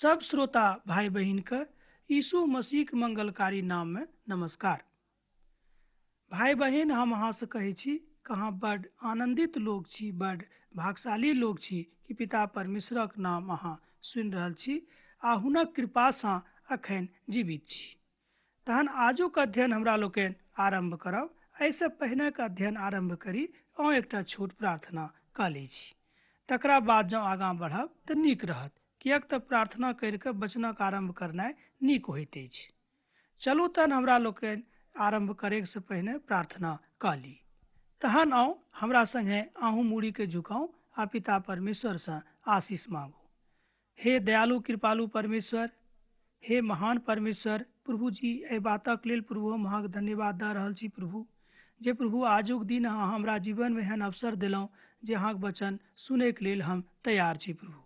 सब श्रोता भाई बहिन के यीशु मसीह के मंगलकारी नाम में नमस्कार। भाई बहिन, हम अहाँ से कहै छी कि अहाँ बड आनंदित लोग छी, बड भागशाली लोग छी कि पिता परमेश्वरक नाम अहाँ सुनि रहल छी आ हुनक कृपासँ अखन जीवित छी। तहन आजुक अध्ययन हमरा लोकनि आरम्भ करब। एहिसँ पहिनेके अध्ययन आरम्भ करी अहाँ एकटा छोट प्रार्थना कऽ लै छी, तकरा बाद जँ आगाँ बढ़ब तऽ नीक रहत, किएक तऽ प्रार्थना करिके वचनक आरम्भ करनाइ नीक होइत अछि। चलू तहन हमरा लोकनि आरम्भ करैसँ पहिने प्रार्थना कऽ ली। तहन आउ हमरा संगे अहूँ मूड़ीके झुकाउ आ पिता परमेश्वरसँ आशीष मांगू। हे दयालु कृपालु परमेश्वर, हे महान परमेश्वर प्रभु जी, एहि बातक लेल प्रभु हम अहाँके धन्यवाद दऽ रहल छी प्रभु, जे प्रभु आजुक दिन अहाँ हमरा जीवनमे एहन अवसर देलहुँ जे अहाँके वचन सुनैके लेल हम तैयार छी प्रभु।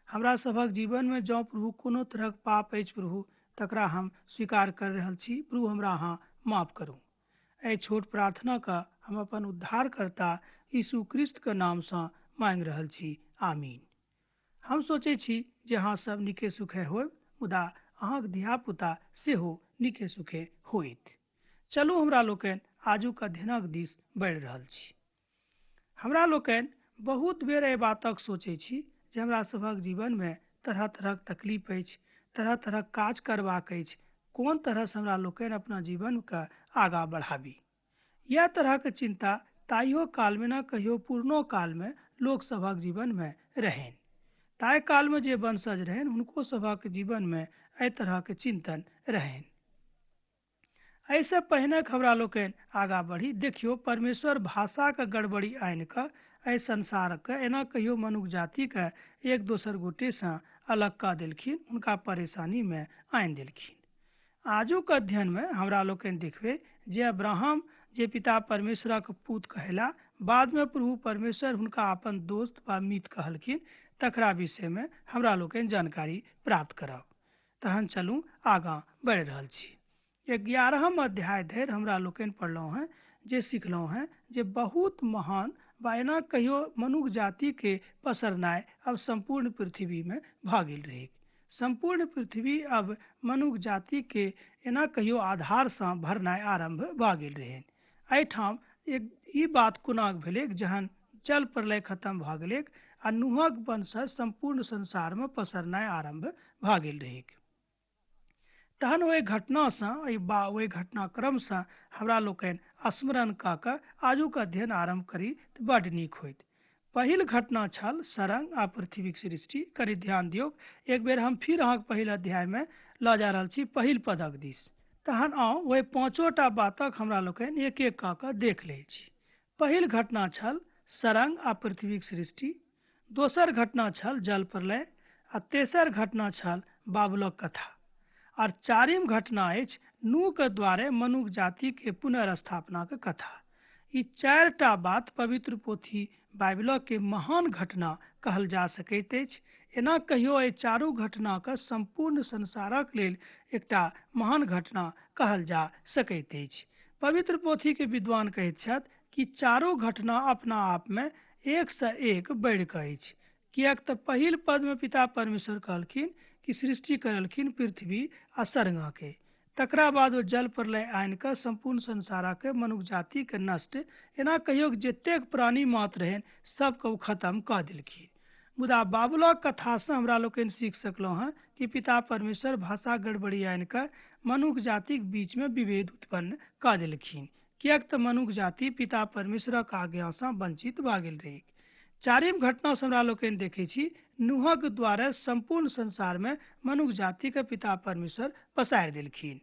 हमरा सभक जीवनमे जँ प्रभु कोनो तरहक पाप अछि प्रभु, तकरा हम स्वीकार कर रहल छी प्रभु, हमरा अहाँ माफ करू। एहि छोट प्रार्थनाके हम अपन उद्धारकर्ता यीशु क्रिस्तके नामसँ मांगि रहल छी, आमीन। हम सोचै छी जे अहाँ सब नीके सुखे होयब, मुदा अहाँक धियापुता सेहो नीके सुखे होइत। चलू हमरा लोकनि आजुक अध्ययनक दिस बढ़ि रहल छी। हमरा लोकनि बहुत बेर एहि बातक सोचै छी जे हमरा सभक जीवनमे तरह तरहक तकलीफ अछि, तरह तरहक काज करबाक अछि, कोन तरहसँ हमरा लोकनि अपना जीवनके आगाँ बढ़ाबी। इएह तरहक चिन्ता ताहियो कालमे न कहियो पुरनो कालमे लोकसभक जीवनमे रहनि। ताहि कालमे जे वंशज रहनि हुनको सभक जीवनमे एहि तरहक चिन्तन रहनि। एहिसँ पहिने हमरा लोकनि आगाँ बढ़ी, देखियौ परमेश्वर भाषाके गड़बड़ी आनि कऽ एहि संसारके एना कहियो मनुख जातिके एक दोसर गोटेसँ अलग कऽ देलखिन, हुनका परेशानीमे आनि देलखिन। आजुक अध्ययनमे हमरा लोकनि देखबै जे अब्राहम जे पिता परमेश्वरक पूत कहेला, बादमे प्रभु परमेश्वर हुनका अपन दोस्त वा मित्र कहलखिन, तकरा विषयमे हमरा लोकनि जानकारी प्राप्त करब। तहन चलू आगाँ बढ़ि रहल छी। 11 अध्याय धरि हमरा लोकनि पढ़लहुँ हेँ, जे सिखलहुँ हेँ जे बहुत महान वा एना कहियो मनुख जातिके पसरनाइ अब सम्पूर्ण पृथ्वीमे भऽ गेल रहै। सम्पूर्ण पृथ्वी अब मनुख जातिके एना कहियो आधारसँ भरनाइ आरम्भ भऽ गेल रहै। एहिठाम एक ई बात कोना भेलै, जहन जल प्रलय खत्म भऽ गेलै आ नूहक वंशज सम्पूर्ण संसारमे पसरनाइ आरम्भ भऽ गेल रहै। तहन ओहि घटनासँ ओहि घटनाक्रमसँ हमरा लोकनि स्मरण कऽ कऽ आजुक अध्ययन आरम्भ करी तऽ बड्ड नीक होइत। पहिल घटना छल सरंग आ पृथ्वीक सृष्टि। कनि ध्यान दियौ, एक बेर हम फिर अहाँके पहिल अध्यायमे लऽ जा रहल छी पहिल पदक दिस। तहन आउ ओहि पाँचोटा बातक हमरा लोकनि एक एक कऽ कऽ देख लै छी। पहिल घटना छल सरंग आ पृथ्वीक सृष्टि, दोसर घटना छल जल प्रलय, आ तेसर घटना छल बाबुलक कथा, और चारिम घटना अछि नूह के द्वारे मनुख जाति के पुनर्स्थापना के कथा। ई चारिटा बात पवित्र पोथी बाइबिलक के महान घटना कहल जा सकैत अछि। एना कहियो एहि चारू घटनाके सम्पूर्ण संसारक लेल एकटा महान घटना कहल जा सकैत अछि। पवित्र पोथी के विद्वान कहैत छथि कि चारू घटना अपना आप में एक से एक बढ़ि कऽ अछि, किएक तऽ पहिल पदमे पिता परमेश्वर कहलखिन कि सृष्टि करलखिन पृथ्वी आ सरंगाके, तकरा बाद ओ जल प्रलय आनि कऽ सम्पूर्ण संसारके मनुख जातिके नष्ट एना कहियो जतेक प्राणी मात्र रहनि सबके ओ खत्म कऽ देलखिन। मुदा बाबुलक कथासँ हमरा लोकनि सीख सकलहुँ हेँ कि पिता परमेश्वर भाषा गड़बड़ी आनि कऽ मनुख जातिक बीचमे विभेद उत्पन्न कऽ देलखिन, किएक तऽ मनुख जाति पिता परमेश्वरक आज्ञासँ वंचित भऽ गेल रहै। चारिम घटनासँ हमरा लोकनि देखै छी नूहक द्वारा सम्पूर्ण संसारमे मनुख जातिके पिता परमेश्वर पसारि देलखिन।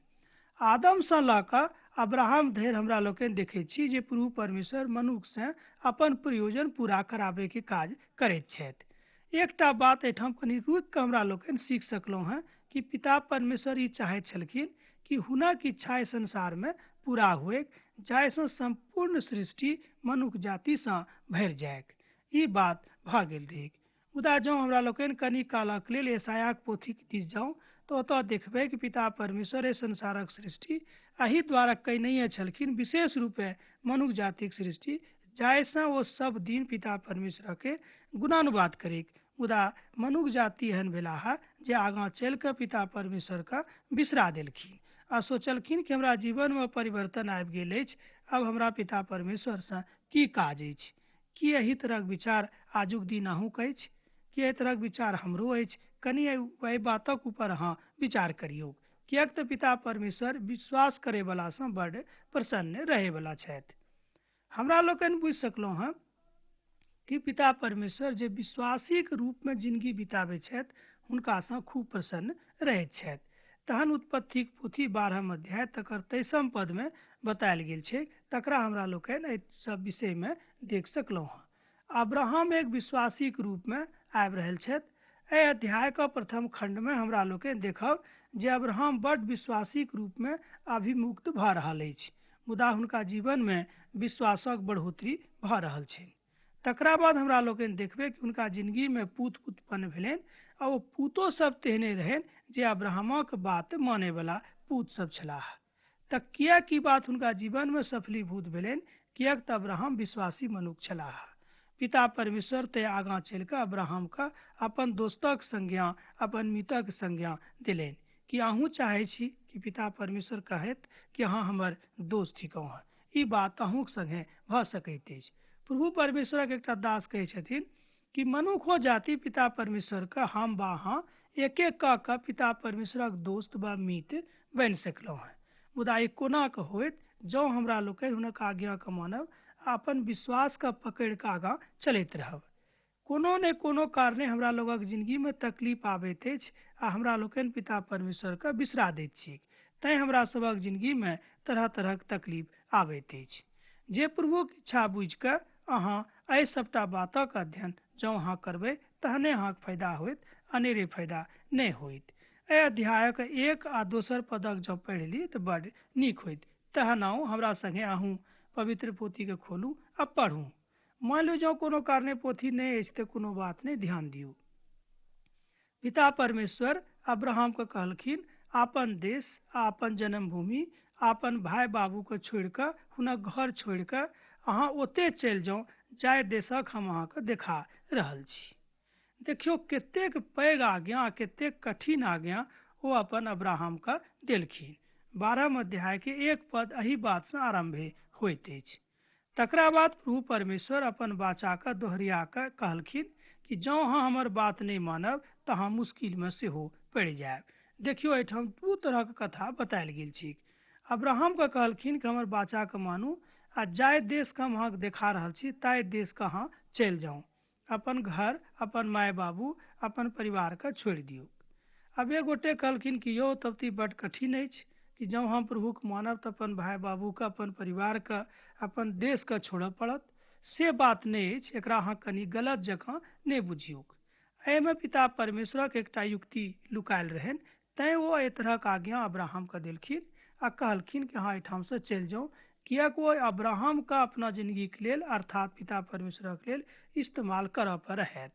आदमसँ लऽ कऽ अब्राहम धरि हमरा लोकनि देखै छी जे प्रभु परमेश्वर मनुखसँ अपन प्रयोजन पूरा कराबैके काज करैत छथि। एकटा बात एहिठाम कनि रुकि कऽ हमरा लोकनि सीख सकलहुँ हेँ कि पिता परमेश्वर ई चाहैत छलखिन कि हुनक इच्छा एहि संसारमे पूरा हुए, जाहिसँ सम्पूर्ण सृष्टि मनुख जातिसँ भरि जायक। ई बात भऽ गेल रहै। मुदा जँ हमरा लोकनि कनि कालक लेल यशायाक पोथीक दिस जाउ तऽ ओतऽ देखबै कि पिता परमेश्वर एहि संसारक सृष्टि एहि द्वारा कयनहिए छलखिन, विशेष रूपे मनुख जातिक सृष्टि, जाहिसँ ओ सब दिन पिता परमेश्वरके गुणानुवाद करैक। मुदा मनुख जाति एहन भेलाह जे आगाँ चलि कऽ पिता परमेश्वरके बिसरा देलखिन आ सोचलखिन कि हमरा जीवनमे परिवर्तन आबि गेल अछि, आब हमरा पिता परमेश्वरसँ की काज अछि। की एहि तरहक विचार आजुक दिन अहूँके अछि? की एहि तरहक विचार हमरो अछि? कनि एहि बातक ऊपर अहाँ विचार करियौ, किएक तऽ पिता परमेश्वर विश्वास करैवलासँ बड्ड प्रसन्न रहैवला छथि। हमरा लोकनि बुझि सकलहुँ हँ कि पिता परमेश्वर जे विश्वासीके रूपमे जिनगी बिताबै छथि हुनकासँ खूब प्रसन्न रहैत छथि। तहन उत्पत्तिक पोथी 12 अध्याय तकर 23 पदमे बतायल गेल छै, तकरा हमरा लोकनि एहि सब विषयमे देख सकलहुँ हँ। अब्राहम एक विश्वासीके रूपमे आबि रहल छथि। एहि अध्यायके प्रथम खण्डमे हमरा लोकनि देखब जे अब्राहम बड्ड विश्वासीके रूपमे अभिमुक्त भऽ रहल अछि, मुदा हुनका जीवनमे विश्वासक बढ़ोतरी भऽ रहल छनि। तकरा बाद हमरा लोकनि देखबै कि हुनका जिनगीमे पूत उत्पन्न भेलनि आ ओ पूतो सब तेहने रहनि जे अब्राहमक बात मानैवला पूत सब छलाह। तऽ किएक ई बात हुनका जीवनमे सफलीभूत भेलनि? किएक तऽ अब्राहम विश्वासी मनुख छलाह। पिता परमेश्वर ते आगाँ चलि कऽ अब्राहमके अपन दोस्तक संज्ञा, अपन मितक संज्ञा देलनि। कि अहूँ चाहै छी कि पिता परमेश्वर कहैत कि अहाँ हमर दोस्त थिकहुँ हँ? ई बात अहूँके सङ्गे भऽ सकैत अछि। प्रभु परमेश्वरक एकटा दास कहै छथिन कि मनुखो जाति पिता परमेश्वरके हम बा अहाँ एक एक कऽ कऽ पिता परमेश्वरक दोस्त बा मित बनि सकलहुँ हँ। मुदा ई कोना कऽ होइत जँ हमरा लोकनि हुनक आज्ञाके मानब आ अपन विश्वासके पकड़ि कऽ आगाँ चलैत रहब। कोनो ने कोनो कारणे हमरा लोगक जिनगीमे तकलीफ आबैत अछि आ हमरा लोकनि पिता परमेश्वरके बिसरा दैत छी, तैँ हमरा सभक जिनगीमे तरह तरहक तकलीफ आबैत अछि। जे प्रभुक इच्छा बुझिकऽ अहाँ एहि सबटा बातक अध्ययन जँ अहाँ करबै तहने अहाँके फायदा होइत, अनेरे फायदा नहि होइत। एहि अध्यायक 1 आ 2 पदक जँ पढ़ि ली तऽ बड्ड नीक होइत। तहन आउ हमरा सङ्गे अहूँ पवित्र पोथीके खोलू आ पढ़ू। मान लियौ जँ कोनो कारणे पोथी नहि अछि तऽ कोनो बात नहि, ध्यान दियौ। पिता परमेश्वर अब्राहमके कहलखिन अपन देश आ अपन जन्मभूमि, अपन भाय बाबूके छोड़ि कऽ, हुनक घर छोड़ि कऽ अहाँ ओतय चलि जाउ जाहि देशक हम अहाँके देखा रहल छी। देखियौ कतेक पैघ आज्ञा, कतेक कठिन आज्ञा ओ अपन अब्राहमके देलखिन। 12 अध्यायके 1 पद एहि बातसँ आरम्भ होइत अछि। तकरा बाद प्रभु परमेश्वर अपन बाचाके दोहरिया कऽ कहलखिन कि जँ अहाँ हमर बात नहि मानब तऽ अहाँ मुश्किलमे सेहो पड़ि जायब। देखियौ एहिठाम 2 तरहक कथा बतायल गेल छै। अब्राहमके कहलखिन कि हमर बाचाके मानू आ जाहि देशके हम अहाँके देखा रहल छी ताहि देशके अहाँ चलि जाउ, अपन घर, अपन माय बाबू, अपन परिवारके छोड़ि दियौ। आब एक गोटे कहलखिन कि यौ तब तऽ ई बड्ड कठिन अछि कि जँ हम प्रभुके मानब तऽ अपन भाय बाबूके, अपन परिवारके, अपन देशके छोड़ऽ पड़त। से बात नहि अछि, एकरा अहाँ कनि गलत जकाँ नहि बुझियौ। एहिमे पिता परमेश्वरक एकटा युक्ति लुकायल रहनि, तैँ ओ एहि तरहक आज्ञा अब्राहमके देलखिन आ कहलखिन कि अहाँ एहिठामसँ चलि जाउ, किएक ओ अब्राहमके अपना जिनगीके लेल अर्थात पिता परमेश्वरक लेल इस्तेमाल करऽ पर रहैत,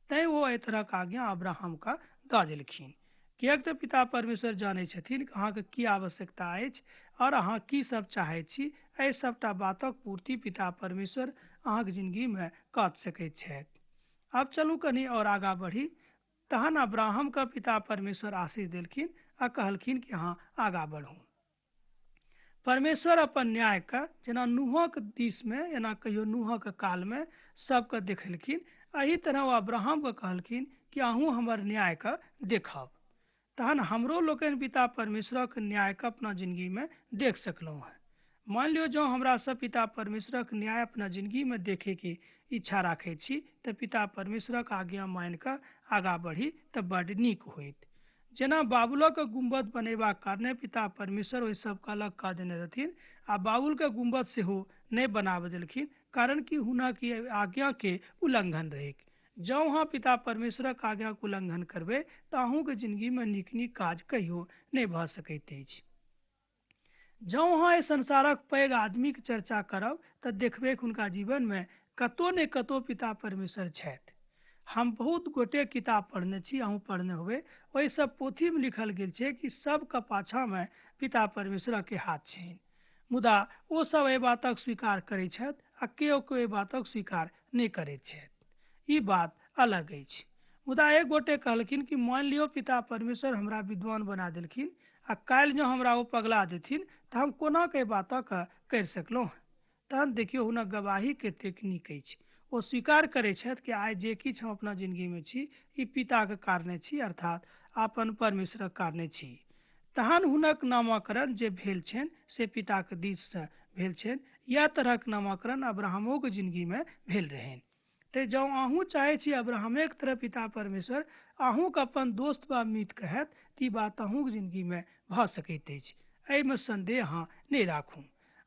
तैँ ओ एहि तरहक आज्ञा अब्राहमके दऽ देलखिन। किएक तऽ पिता परमेश्वर जानै छथिन कि अहाँके की आवश्यकता अछि और अहाँ की सब चाहै छी। एहि सबटा बातक पूर्ति पिता परमेश्वर अहाँके जिनगीमे कऽ सकैत छथि। आब चलू कनि और आगाँ बढ़ी। तहन अब्राहमके पिता परमेश्वर आशीष देलखिन आ कहलखिन कि अहाँ आगाँ बढ़ू। परमेश्वर अपन न्यायके जेना नूहक दिसमे, एना कहियो नूहक कालमे सबके देखेलखिन, एहि तरह ओ अब्राहमके कहलखिन कि अहूँ हमर न्यायके देखब। तहन हमरो लोकनि पिता परमेश्वरक न्यायके अपना जिनगीमे देख सकलहुँ हँ। मान लियौ जँ हमरा सब पिता परमेश्वरक न्याय अपना जिनगीमे देखैके इच्छा राखै छी तऽ पिता परमेश्वरक आज्ञा मानि कऽ आगाँ बढ़ी तऽ बड्ड नीक होइत। जेना बाबुलक गुम्बद बनेबाक कारणे पिता परमेश्वर ओहि सबके अलग कऽ देने रहथिन आ बाबुलके गुम्बद सेहो नहि बनाबऽ देलखिन, कारण कि हुनक ई आज्ञाके उल्लंघन रहै। जँ अहाँ पिता परमेश्वरक आज्ञाके उल्लंघन करबै तऽ अहूँके जिनगीमे नीक नीक काज कहियो नहि भऽ सकैत अछि। जँ अहाँ एहि संसारक पैघ आदमीके चर्चा करब तऽ देखबै हुनका जीवनमे कतहु ने कतहु पिता परमेश्वर छथि। हम बहुत गोटे किताब पढ़ने छी, अहूँ पढ़ने होबै, ओहि सब पोथीमे लिखल गेल छै कि सबके पाछाँमे पिता परमेश्वरके हाथ छनि, मुदा ओ सब एहि बातक स्वीकार करै छथि आ केओ केओ एहि बातक स्वीकार नहि करैत छथि। ई बात अलग अछि। मुदा एक गोटे कहलखिन कि मान लियौ पिता परमेश्वर हमरा विद्वान बना देलखिन आ काल्हि जँ हमरा ओ पगला देथिन तऽ हम कोना के बातक करि सकलहुँ। तहन देखियौ हुनक गवाही कतेक नीक अछि। ओ स्वीकार करै छथि कि आइ जे किछु हम अपना जिंदगीमे छी ई पिताके कारणे छी, अर्थात अपन परमेश्वरक कारणे छी। तहन हुनक नामकरण जे भेल छनि से पिताके दिससँ भेल छनि। इएह तरहक नामकरण अब्राहमोके जिंदगीमे भेल रहनि। तऽ जँ अहूँ चाहै छी अब्राहमेके तरह पिता परमेश्वर अहूँके अपन दोस्त वा मित्र कहत, तऽ ई बात अहूँके जिंदगीमे भऽ सकैत अछि। एहिमे संदेह अहाँ नहि राखू।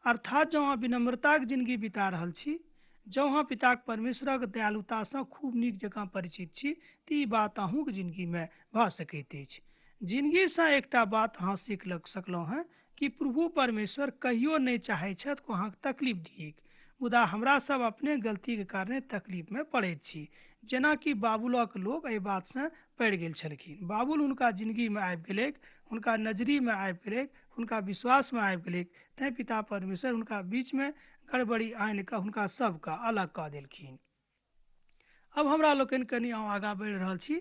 अर्थात जँ अहाँ विनम्रताके जिंदगी बिता रहल छी, जँ अहाँ पिताक परमेश्वरक दयालुतासँ खूब नीक जकाँ परिचित छी, तऽ ई बात अहूँके जिंदगीमे भऽ सकैत अछि। जिंदगीसँ एकटा बात अहाँ सीख सकलहुँ हेँ कि प्रभु परमेश्वर कहियो नहि चाहै छथि अहाँके तकलीफ दियैक, मुदा हमरा सब अपने गलतीके कारणे तकलीफमे पड़ैत छी। जेनाकि बाबुलक लोक एहि बातसँ पड़ि गेल छलखिन। बाबुल हुनका जिंदगीमे आबि गेलैक, हुनका नजरीमे आबि गेलैक, हुनका विश्वासमे आबि गेलैक, तैं पिता परमेश्वर हुनका बीचमे गड़बड़ी आनि कऽ हुनका सबके अलग कऽ देलखिन। अब हमरा लोकनि कनि आगाँ बढ़ि रहल छी।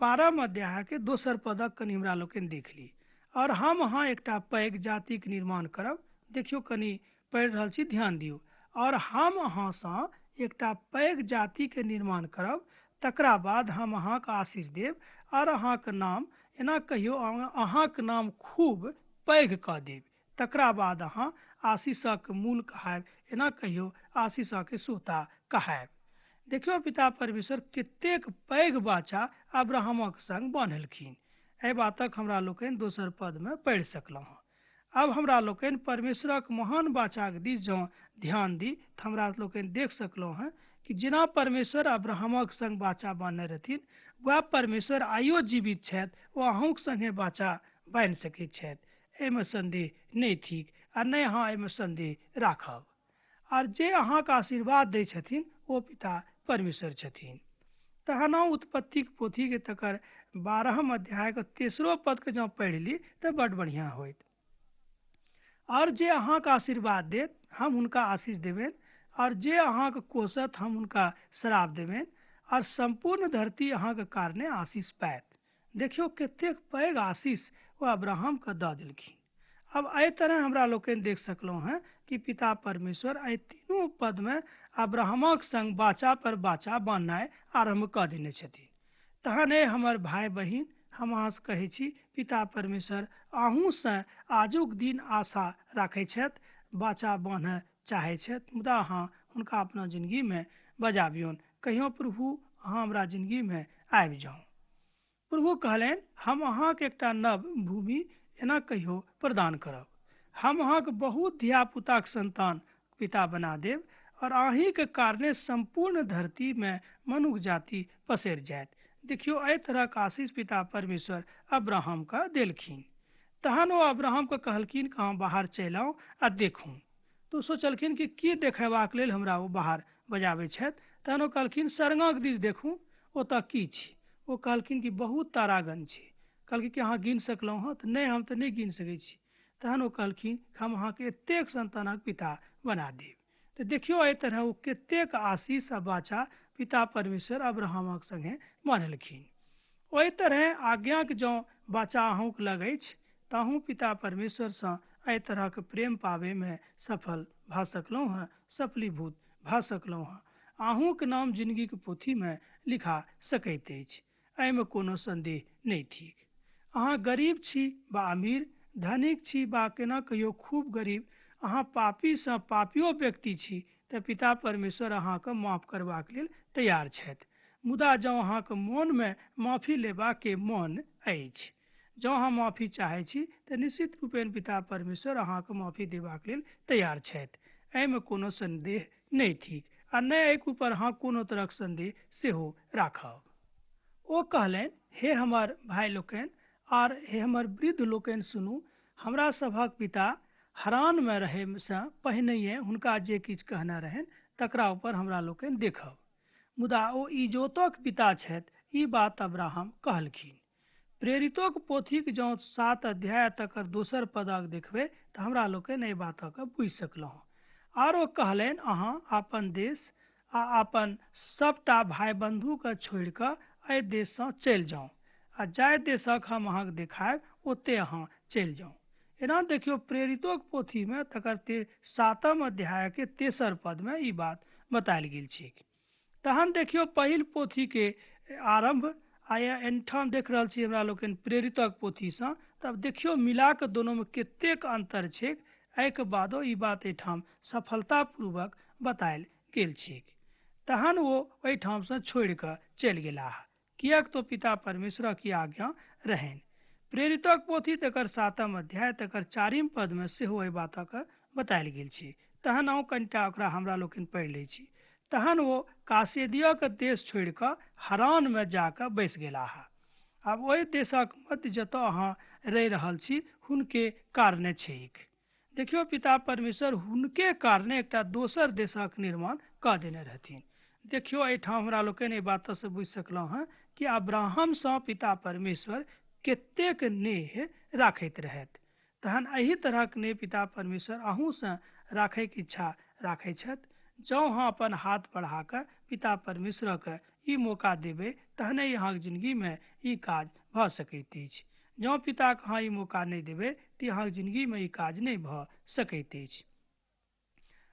12 अध्यायके दोसर पदक कनि हमरा लोकनि देख ली। और हम अहाँ एकटा पैघ जातिक निर्माण करब। देखियौ कनि पढ़ि रहल छी, ध्यान दियौ। और हम अहाँसँ एकटा पैघ जातिके निर्माण करब, तकरा बाद हम अहाँके आशीष देब और अहाँके नाम एना कहियौ अहाँके नाम खूब पैघ कऽ देब, तकरा बाद अहाँ आशीषक मूल कहायब, एना कहियौ आशीषक सोता कहायब। देखियौ पिता परमेश्वर कतेक पैघ बाचा अब्राहमक संग बान्हलखिन। एहि बातक हमरा लोकनि दोसर पदमे पढ़ि सकलहुँ हँ। अब हमरा लोकनि परमेश्वरक महान बाचाक दिस जँ ध्यान दी तऽ हमरा लोकनि देख सकलहुँ हँ कि जेना परमेश्वर अब्राहमक संग बाचा बान्हने रहथिन, वएह परमेश्वर आइयो जीवित छथि, ओ अहूँक संगे बाचा बान्हि सकैत छथि। एहिमे संदेह नहि थिक आ नहि अहाँ एहिमे संदेह राखब। आर जे अहाँके आशीर्वाद दै छथिन ओ पिता परमेश्वर छथिन। तहन उत्पत्तिक पोथीके तकर 12 अध्यायके तेसरो पदके जँ पढ़ि ली तऽ बड बढ़िआँ होइत। और जे अहाँके आशीर्वाद देत हम हुनका आशीष देबनि, और जे अहाँके कोसत हम हुनका श्राप देबनि, और सम्पूर्ण धरती अहाँके कारणे आशीष पायत। देखियौ कतेक पैघ आशीष ओ अब्राहमके दऽ देलखिन। अब एहि तरह हमरा लोकनि देख सकलहुँ हेँ कि पिता परमेश्वर एहि तीनू पदमे अब्राहमक संग बाचा पर बाचा बान्हनाइ आरम्भ कऽ देने छथिन। तहन हे हमर भाय बहिन, हम अहाँसँ कहै छी पिता परमेश्वर अहूँसँ आजुक दिन आशा राखै छथि, बाचा बान्हऽ चाहै छथि, मुदा अहाँ हुनका अपना जिंदगीमे बजाबियौन। कहियो प्रभु अहाँ हमरा जिंदगीमे आबि जाउ। प्रभु कहलनि हम अहाँके एकटा नव भूमि एना कहियो प्रदान करब, हम अहाँके बहुत धियापुताक संतान पिता बना देब और अहीँके कारणे सम्पूर्ण धरतीमे मनुख जाति पसरि जायत। देखियौ एहि तरहक आशीष पिता परमेश्वर अब्राहमके देलखिन। तहन ओ अब्राहमके कहलखिन कि अहाँ बाहर चलि आउ आ देखू। तो सोचलखिन कि की देखेबाक लेल हमरा ओ बाहर बजाबै छथि। तहन ओ कहलखिन सरंगक दिस देखू, ओतऽ की छी। ओ कहलखिन कि बहुत तारागण छी। कहलखिन कि अहाँ गिन सकलहुँ हँ? तऽ नहि, हम तऽ नहि गिन सकै छी। तहन ओ कहलखिन हम अहाँके एतेक संतानक पिता बना देब। तऽ देखियौ एहि तरह ओ कतेक आशीष आ बाचा पिता परमेश्वर अब्राहमक संगे बान्हलखिन। ओहि तरह आज्ञाक जँ बाचा अहूँके लग अछि तऽ अहूँ पिता परमेश्वरसँ एहि तरहक प्रेम पाबैमे सफल भऽ सकलहुँ हँ, सफलीभूत भऽ सकलहुँ हँ। अहूँके नाम जिंदगीके पोथीमे लिखा सकैत अछि, एहिमे कोनो संदेह नहि थिक। अहाँ गरीब छी बा अमीर, धनिक छी बा केना कहियो खूब गरीब, अहाँ पापीसँ पापियो व्यक्ति छी तऽ पिता परमेश्वर अहाँके माफ करबाक लेल तैयार छथि। मुदा जँ अहाँके मोनमे माफी लेबाके मोन अछि, जँ अहाँ माफी चाहै छी तऽ निश्चित रूपेण पिता परमेश्वर अहाँके माफी देबाक लेल तैयार छथि। एहिमे कोनो संदेह नहि थिक आ नहि एहिके ऊपर अहाँ कोनो तरहक संदेह सेहो राखब। ओ कहलनि हे हमर भाय लोकनि आर हे हमर वृद्ध लोकनि सुनू, हमरा सभक पिता हरानमे रहैसँ पहिनहिए हुनका जे किछु कहने रहनि तकरा ऊपर हमरा लोकनि देखब। मुदा ओ इजोतक पिता छथि, ई बात अब्राहम कहलखिन। प्रेरितोक पोथीक जँ 7 अध्याय तकर दोसर पदक देखबै तऽ हमरा लोकनि एहि बातके बुझि सकलहुँ। आर ओ कहलनि अहाँ अपन देश आ अपन सबटा भाय बंधुके छोड़ि कऽ एहि देशसँ चलि जाउ आ जाहि देशक हम अहाँके देखायब ओते अहाँ चलि जाउ। एना देखियौ प्रेरितोक पोथीमे तकर 7 अध्यायके 3 पदमे ई बात बतायल गेल छैक। तहन देखियौ पहिल पोथीके आरम्भ आ एहिठाम देख रहल छी हमरा लोकनि प्रेरितक पोथीसँ, तब देखियौ मिला कऽ दोनोमे कतेक अन्तर छैक। एहिके बादो ई बात एहिठाम सफलतापूर्वक बतायल गेल छैक। तहन ओ ओहिठामसँ छोड़ि कऽ चलि गेलाह, किएक तो पिता परमेश्वरक ई आज्ञा रहनि। प्रेरितक पोथी तकर 7 अध्याय तकर 4 पदमे सेहो एहि बातक बतायल गेल छै। तहन अहूँ कनिटा ओकरा हमरा लोकनि पढ़ि लै छी। तहन ओ कासेदियाके देश छोड़ि कऽ हरानमे जाकऽ बैस गेलाह। आब ओहि देशक मध्य जतऽ अहाँ रहि रहल छी हुनके कारणे छैक। देखियौ पिता परमेश्वर हुनके कारणे एकटा दोसर देशक निर्माण कऽ देने रहथिन। देखियौ एहिठाम हमरा लोकनि एहि बातसँ बुझि सकलहुँ हँ कि अब्राहमसँ पिता परमेश्वर कतेक नेह राखैत रहथि। तहन एहि तरहक नेह पिता परमेश्वर अहूँसँ राखैके इच्छा राखै छथि। जँ अहाँ अपन हाथ बढ़ा कऽ पिता परमेश्वरके ई मौका देबै तहने अहाँके जिन्दगीमे ई काज भऽ सकैत अछि। जँ पिताके अहाँ ई मौका नहि देबै तऽ अहाँके जिन्दगीमे ई काज नहि भऽ सकैत अछि।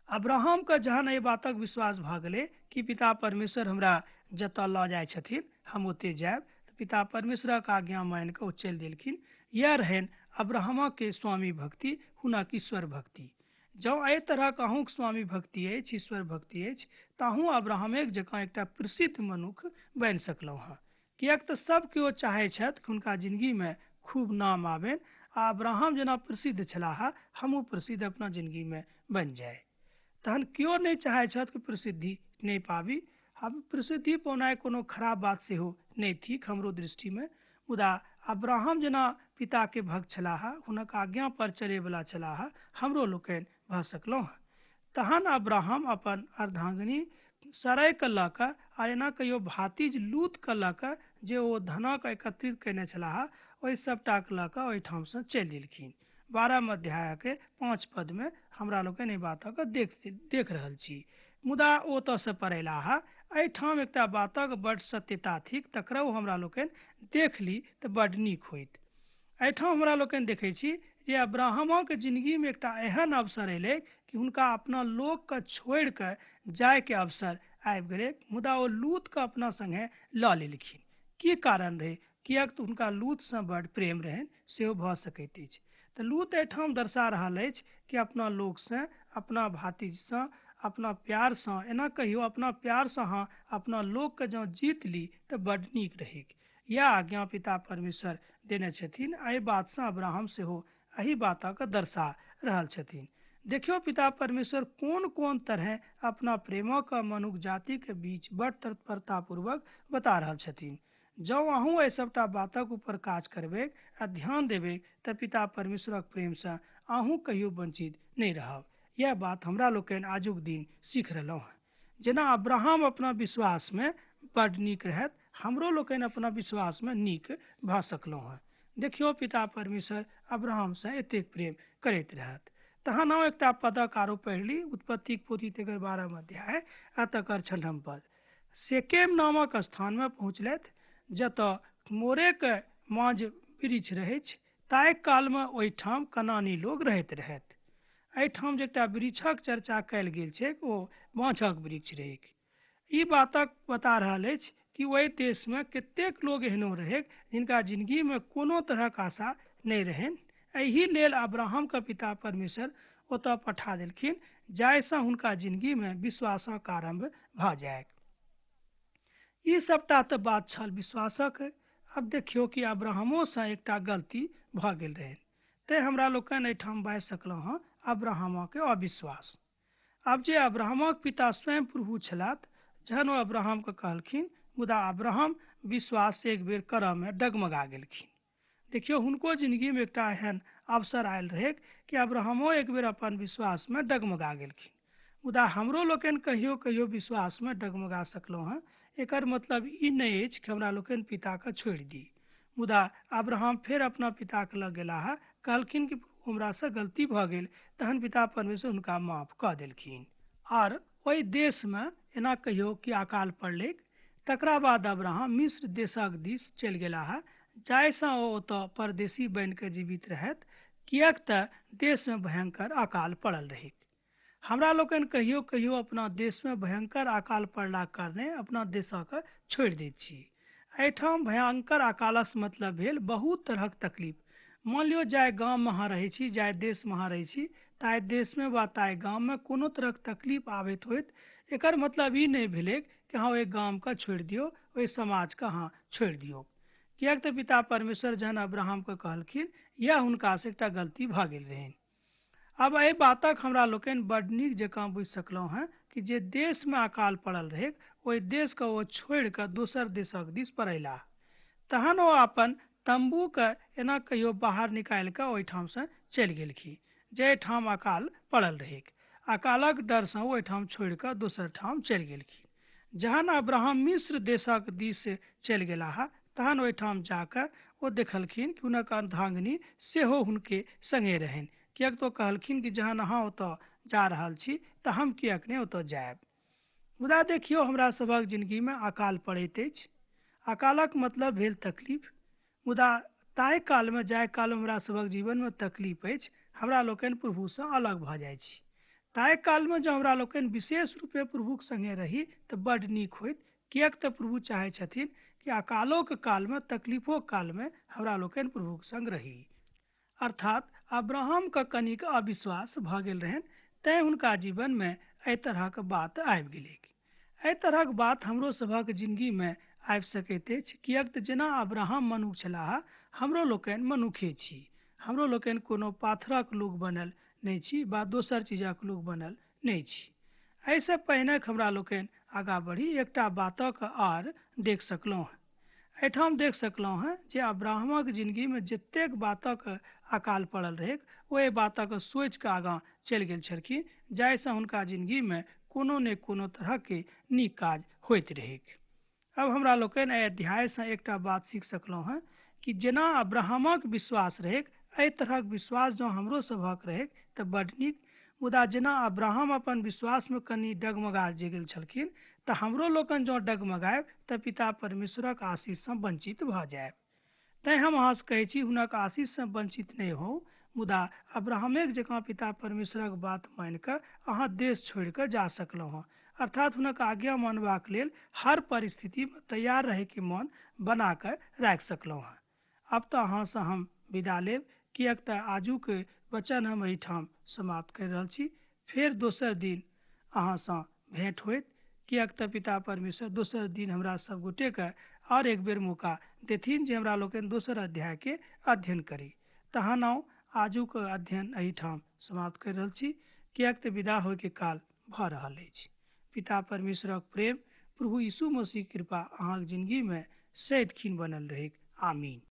अब्राहमके जहन एहि बातक विश्वास भऽ गेलै कि पिता परमेश्वर हमरा जतऽ लऽ जाइ छथिन हम ओतय जायब, तऽ पिता परमेश्वरक आज्ञा मानि कऽ ओ चलि देलखिन। इएह रहनि अब्राहमके स्वामी भक्ति, हुनक ईश्वर भक्ति। जँ एहि तरहक अहूँके स्वामी भक्ति अछि, ईश्वर भक्ति अछि, तऽ अहूँ अब्राहमेक जकाँ एकटा प्रसिद्ध मनुख बनि सकलहुँ हँ। किएक तऽ सब केओ चाहै छथि कि हुनका जिन्दगीमे खूब नाम आबनि आ अब्राहम जेना प्रसिद्ध छलाह हमहूँ प्रसिद्ध अपना जिन्दगीमे बनि जाय। तहन केओ नहि चाहै छथि कि प्रसिद्धि नहि पाबी। हम प्रसिद्धि पौनाइ कोनो खराब बात सेहो नहि थिक हमरो दृष्टिमे, मुदा अब्राहम जेना पिताके भक्त छलाह, हुनक आज्ञा पर चलैवला छलाह, हमरो लोकनि भऽ सकलहुँ हँ। तहन अब्राहम अपन अर्धांगिनी सरैके लऽ कऽ आ एना कहियो भातिज लूतके लऽ कऽ जे ओ धनक एकत्रित कयने छलाह ओहि सभटाके लऽ कऽ ओहिठामसँ चलि देलखिन। 12 अध्यायके 5 पदमे हमरा लोकनि एहि बातक देख रहल छी। मुदा ओतऽसँ पड़ेलाह। एहिठाम एकटा बातक बड्ड सत्यता थिक, तकरो हमरा लोकनि देख ली तऽ बड्ड नीक होइत। एहिठाम हमरा लोकनि देखै छी जे अब्राहमक जिन्दगीमे एकटा एहन अवसर एलै कि हुनका अपना लोकके छोड़ि कऽ जायके अवसर आबि गेलै, मुदा ओ लूतके अपना सङ्गे लऽ लेलखिन। की कारण रहै? किएक तऽ हुनका लूतसँ बड्ड प्रेम रहनि, सेहो भऽ सकैत अछि। तऽ लूत एहिठाम दर्शा रहल अछि कि अपना लोकसँ, अपना भातिजसँ, अपना प्यारसँ, एना कहियौ अपना प्यारसँ अहाँ अपना लोकके जँ जीत ली तऽ बड्ड नीक रहैक। इएह आज्ञा पिता परमेश्वर देने छथिन। एहि बातसँ अब्राहम सेहो एहि बातक दर्शा रहल छथिन। देखियौ पिता परमेश्वर कोन कोन तरहे अपना प्रेमक मनुख जातिके बीच बड्ड तत्परतापूर्वक बता रहल छथिन। जँ अहूँ एहि सभटा बातक ऊपर काज करबै आ ध्यान देबै तऽ पिता परमेश्वरक प्रेमसँ अहूँ कहियो वंचित नहि रहब। यह बात हमरा लोकनि आजुक दिन सीख रहलहुँ हँ। जेना अब्राहम अपना विश्वासमे बड्ड नीक रहत, हमरो लोकनि अपना विश्वासमे नीक भऽ सकलहुँ हँ। देखियौ पिता परमेश्वर अब्राहमसँ एतेक प्रेम करैत रहत। तहन हम एकटा पदक आरो पढ़ि ली, उत्पत्तिक पोथी तकर 12 अध्याय आ तकर 6 पद। सेकेम नामक स्थानमे पहुँचलथि जतऽ मोरेके माँझ वृक्ष रहैछ। ताहि कालमे ओहिठाम कनानी लोग रहैत रहथि। एहिठाम जे एकटा वृक्षक चर्चा कयल गेल छैक ओ बाँझक वृक्ष रहैक। ई बातक बता रहल अछि कि ओहि देशमे कतेक लोग एहनो रहैक जिनका जिन्दगीमे कोनो तरहक आशा नहि रहनि। एहि लेल अब्राहमके पिता परमेश्वर ओतऽ पठा देलखिन जाहिसँ हुनका जिन्दगीमे विश्वासक आरम्भ भऽ जाय। ई सबटा तऽ बात छल विश्वासक। आब देखियौ कि अब्राहमोसँ एकटा गलती भऽ गेल रहनि, तेँ हमरा लोकनि एहिठाम बाजि सकलहुँ हँ अब्राहमके अविश्वास। आब जे अब्राहमक पिता स्वयं प्रभु छलाह, जहन ओ अब्राहमके कहलखिन, मुदा अब्राहम विश्वास एक बेर करऽमे डगमगा गेलखिन। देखियौ हुनको जिन्दगीमे एकटा एहन अवसर आयल रहै कि अब्राहमो एक बेर अपन विश्वासमे डगमगा गेलखिन। मुदा हमरो लोकनि कहियो कहियो विश्वासमे डगमगा सकलहुँ हँ। एकर मतलब ई नहि अछि कि हमरा लोकनि पिताके छोड़ि दी। मुदा अब्राहम फेर अपना पिताके लग गेलाह, कहलखिन कि हमरासँ गलती भऽ गेल, तहन पिता परमेश्वर हुनका माफ कऽ देलखिन। आर ओहि देशमे एना कहियो कि अकाल पड़लै, तकरा बाद अब्राहम मिस्र देशक दिस चलि गेलाह, जाहिसँ ओ ओतऽ परदेशी बनि कऽ जीवित रहथि, किएक तऽ देशमे भयंकर अकाल पड़ल रहैक। हमरा लोकनि कहियो कहियो अपना देशमे भयंकर अकाल पड़लाक कारणे अपना देशक छोड़ि दैत छी। एहिठाम भयंकर अकालसँ मतलब भेल बहुत तरहक तकलीफ। मान लियौ जाहि गाममे अहाँ रहै छी, जाहि देशमे अहाँ रहै छी, ताहि देशमे वा ताहि गाममे कोनो तरहक तकलीफ आबैत होइत, एकर मतलब ई नहि भेलै कि अहाँ ओहि गामके छोड़ि दियौ, ओहि समाजके अहाँ छोड़ि दियौ। किएक तऽ पिता परमेश्वर जहन अब्राहमके कहलखिन, इएह हुनकासँ एकटा गलती भऽ गेल रहनि। आब एहि बातक हमरा लोकनि बड नीक जकाँ बुझि सकलहुँ हेँ कि जे देशमे अकाल पड़ल रहैक ओहि देशके ओ छोड़ि कऽ दोसर देशक दिस पड़ैलाह। तहन ओ अपन तम्बूके एना कहियो बाहर निकालि कऽ ओहिठामसँ चलि गेलखिन जाहिठाम अकाल पड़ल रहैक। अकालक डरसँ ओहिठाम छोड़ि कऽ दोसर ठाम चलि गेलखिन। जहन अब्राहम मिस्र देशक दिस चलि गेलाह तहन ओहिठाम जाकऽ ओ देखलखिन कि हुनक अर्धांगिनी सेहो हुनके संगे रहनि, किएक तऽ ओ कहलखिन कि जहन अहाँ ओतऽ जा रहल छी तऽ हम किएक नहि ओतऽ जायब। मुदा देखियौ, हमरा सभक जिनगीमे अकाल पड़ैत अछि। अकालक मतलब भेल तकलीफ। मुदा ताहि कालमे, जाहि कालमे हमरा सभक जीवनमे तकलीफ अछि, हमरा लोकनि प्रभुसँ अलग भऽ जाइ छी। ताहि कालमे जँ हमरा लोकनि विशेष रूपे प्रभुक संगे रही तऽ बड्ड नीक होइत, किएक तऽ प्रभु चाहै छथिन कि अकालोके कालमे, तकलीफो कालमे हमरा लोकनि प्रभुक संग रही। अर्थात अब्राहमके कनिक अविश्वास भऽ गेल रहनि, तैँ हुनका जीवनमे एहि तरहक बात आबि गेलैक। एहि तरहक बात हमरो सभक जिनगीमे आबि सकैत अछि, किएक तऽ जेना अब्राहम मनुख छलाह, हमरो लोकनि मनुखे छी। हमरो लोकनि कोनो पाथरक लोक बनल नहि छी वा दोसर चीजक लोक बनल नहि छी। एहिसँ पहिने हमरा लोकनि आगाँ बढ़ी एकटा बातक आर देख सकलहुँ हेँ। एहिठाम देख सकलहुँ हेँ जे अब्राहमक जिनगीमे जतेक बातक अकाल पड़ल रहैक, ओहि बातक सोचिकऽ आगाँ चलि गेल छलखिन, जाहिसँ हुनका जिनगीमे कोनो ने कोनो तरहके नीक काज होइत रहैक। अब हमरा लोकनि एहि अध्यायसँ एकटा बात सीख सकलहुँ हेँ कि जेना अब्राहमक विश्वास रहैक, एहि तरहक विश्वास जँ हमरो सभक रहैक तऽ बड्ड नीक। मुदा जेना अब्राहम अपन विश्वासमे कनि डगमगा जे गेल छलखिन, तऽ हमरो लोकनि जँ डगमगायब तऽ पिता परमेश्वरक आशीषसँ वंचित भऽ जायब। तैँ हम अहाँसँ कहै छी, हुनक आशीषसँ वंचित नहि होउ, मुदा अब्राहमेक जकाँ पिता परमेश्वरक बात मानि कऽ अहाँ देश छोड़ि कऽ जा सकलहुँ हँ। अर्थात हुनक आज्ञा मानबाक लेल हर परिस्थितिमे तैयार रहैके मन बना कऽ राखि सकलहुँ हँ। आब तऽ अहाँसँ हम विदा लेब, किएक तऽ आजुक वचन हम एहिठाम समाप्त करि रहल छी। फेर दोसर दिन अहाँसँ भेंट होइत, किएक तऽ पिता परमेश्वर दोसर दिन हमरा सब गोटेके आओर एक बेर मौका देथिन जे हमरा लोकनि दोसर अध्यायके अध्ययन करी। तहन आउ आजुक अध्ययन एहिठाम समाप्त करि रहल छी, किएक तऽ विदा होइके काल भऽ रहल अछि। पिता परमेश्वरक प्रेम, प्रभु यीशु मसीह कृपा अहाँक जिनगीमे सदिखिन बनल रहैक। आमीन।